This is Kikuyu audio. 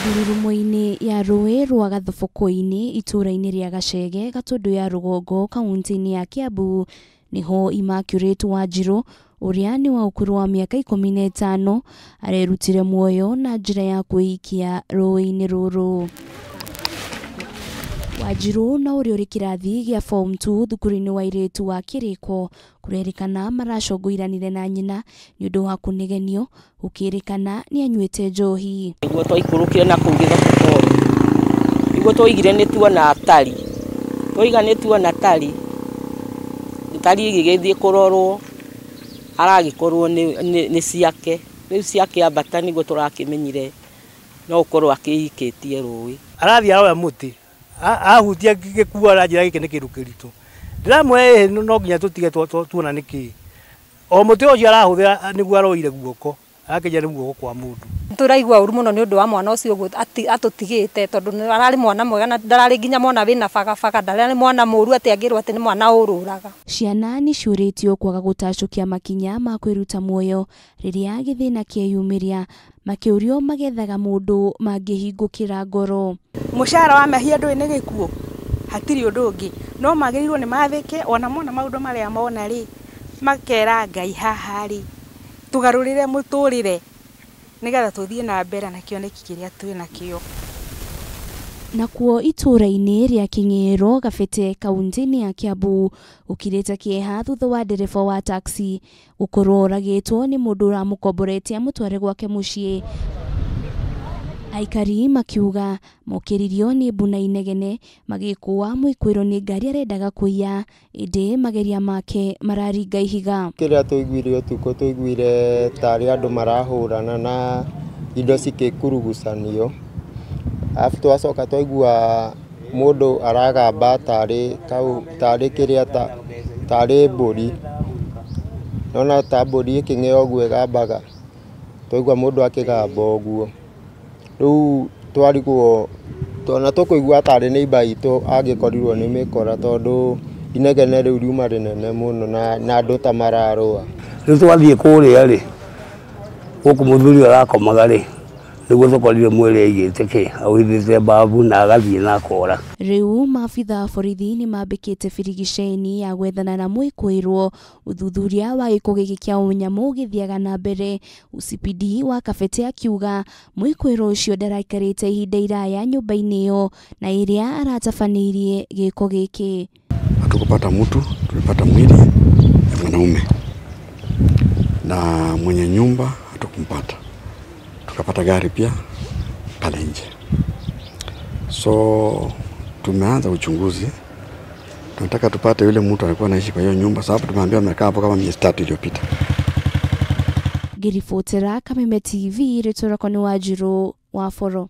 Ngurumo-inĩ ya rũĩ rwa Gathoboko-inĩ itũũra-inĩ rĩa Gachege Gatundu ya Rũgongo kaunti-inĩ ya Kiambu niho Immaculate Wanjiru ũrĩa nĩ wa ũkũrũ wa mĩaka 15 arerutire muoyo na njĩra ya kwĩikia rũĩ-inĩ rũrũ. Wanjiru na ũrĩa ũrĩ kĩrathi gĩa form 2 thukuru-inĩ wa airĩtu wa Kĩrĩko kũrerĩkana maracongoiranire na nyina nĩ ũndũ wa kũnegenio gũkĩrĩkana nĩ anyuĩte njohi. Nĩguo twaikũrũkire na kũu gĩthoboko-inĩ, nĩguo twoigire nĩ tuona tari, twoiga nĩ tuona tari, tari ĩgĩgĩthiĩ kũrorwo aragĩkorwo nĩ ciake, rĩu ciakĩambata nĩguo tũrakĩmenyire no ũkorwo akĩikĩtie rũĩ. Arathiĩ aroya mũtĩ ahutia gĩkuo aranjĩra gĩkĩ nĩ kĩndũ kĩritũ, ndĩramwĩra no nginya tũtige tuona nĩkĩ o mũtĩ ũcio arahũthĩra nĩguo aroire guoko arakĩnja nĩ guoko kwa mũndũ. Tũraigua ũru mũno nĩ ũndũ wa mwana ũcio ũguo atũtigĩte tondũ ararĩ mwana mwega na ndararĩ nginya mwana wĩna bagabaga, ndararĩ mwana mũru atĩ angĩrwo atĩ nĩ mwana ũrũraga. Ciana nĩ ciũrĩtio kwaga gũtacũkia makinya ma kwĩruta muoyo rĩrĩa gĩthĩna kĩeyumĩria, makĩũrio magethaga mũndũ mangĩhingũkĩra ngoro. Mũcara wa mehia ndũĩ nĩ gĩkuũ, hatirĩ ũndũ ũngĩ, no magĩrĩirwo nĩ mathĩke ona mona maũndũ marĩa mona rĩ makera Ngai haha rĩ tũgarũrĩre mũtũrĩre nĩgetha tũthiĩ na mbere na kĩoneki kĩrĩa twĩ nakĩo. Nakuo itũũra-inĩ rĩa Kĩng'ero Gabete kaunti-inĩ ya Kiambu gũkirĩte kĩeha thutha wa ndereba wa taxi gũkorwo oragĩtwo nĩ mũndũ ũramũkomborete amũtware gwake mũciĩ. Aikari makiuga mokĩririo nĩ mbu na inegene magĩkũa mwĩkũĩrwo nĩ ngari arendaga kũiya ĩndĩ mageria make mararinga ihiga. Kĩrĩa tũiguire ũtukũ tũiguire tarĩ andũ marahũrana na indo cikĩkurugucanio, arabu twacoka twaigua mũndũ aragamba tarĩ tarĩ kĩrĩa tarĩ mbũri, nona ta mbũri ĩkĩng'ea ũguo ĩgambaga, twaigua mũndũ akĩgamba ũguo. Rĩu twarigwo ona tũkũigua tarĩ neighbour itũ angĩkorirwo nĩ mĩkora tondũ inegene rĩu riuma rĩnene mũno na andũ ta mararũa. Rĩu twathiĩ kũrĩa rĩ gũkũ mũthuri arakomaga rĩ nĩguo tũkorire mwĩrĩ aigĩte kĩ aũhithĩte mbabu na agathiĩ na akora. Rĩu maabitha a borithi nĩ mambĩkĩte birigiceni ya gwethana na mwĩkũĩrwo. Ũthuthuria wa gĩko gĩkĩ kĩa ũnyamũ ũgĩthiaga na mbere. OCPD wa Kabete akiuga mwĩkũĩrwo ũcio ndaraikarĩte ihinda iraya nyũmba-inĩ ĩyo na ĩrĩa aratabanĩirie gĩko gĩkĩ. Hatukupata mtu, tulipata mwili ya mwanaume na mwenye nyumba hatukumpata, tukapata gari pia pale nje. So tumeanza uchunguzi, tunataka tupate yule mtu alikuwa anaishi kwa hiyo nyumba, sababu tumeambiwa amekaa hapo kama miezi 3 iliyopita. Ngĩribotera Kameme TV, rĩtwa rĩakwa nĩ Wanjiru wa Boro.